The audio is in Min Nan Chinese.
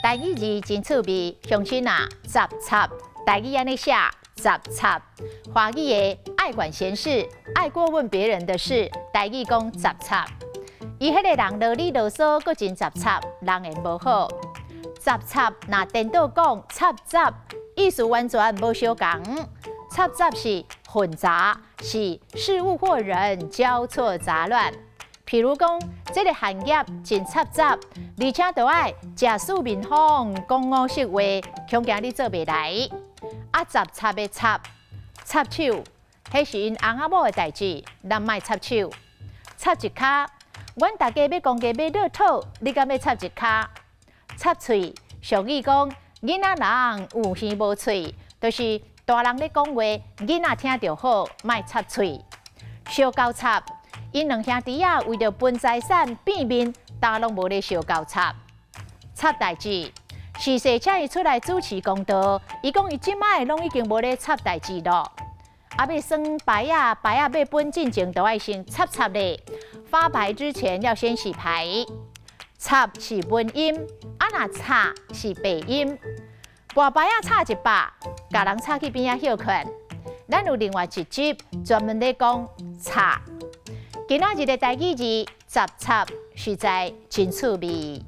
台語字真趣味，鄉親啊，雜插，台語按呢寫，雜插。華語的愛管閒事，愛過問別人的事，台語講雜插。伊彼个人囉哩囉嗦，閣真雜插，人緣無好。雜插若顛倒講插雜，意思完全無相仝。插雜是混雜，是事物或人交錯雜亂。譬如講，這个行業真插雜，而且都愛食四面風，講五色話，恐驚你做袂來。啊，雜插的插，插手，彼是𪜶翁仔某的代誌，咱莫插手。插一跤，阮大家欲公家買樂透，你敢欲插一跤？插喙，俗語講，囡仔人有耳無喙，就是大人咧講話，囡仔聽著好，莫插喙。相交插，𪜶兩兄弟仔為著分財產變面，焦攏無咧相交插。插代誌，時勢請伊出來主持公道，伊講伊這擺攏已經無咧插代誌囉。啊，欲耍牌仔，牌仔欲分進前都愛先插插咧。發牌之前要先洗牌。插是文音，啊若插是白音。跋牌仔插100，共人插去邊仔歇睏。咱有另外一集專門咧講插。今仔日的台語字雜插實在真趣味。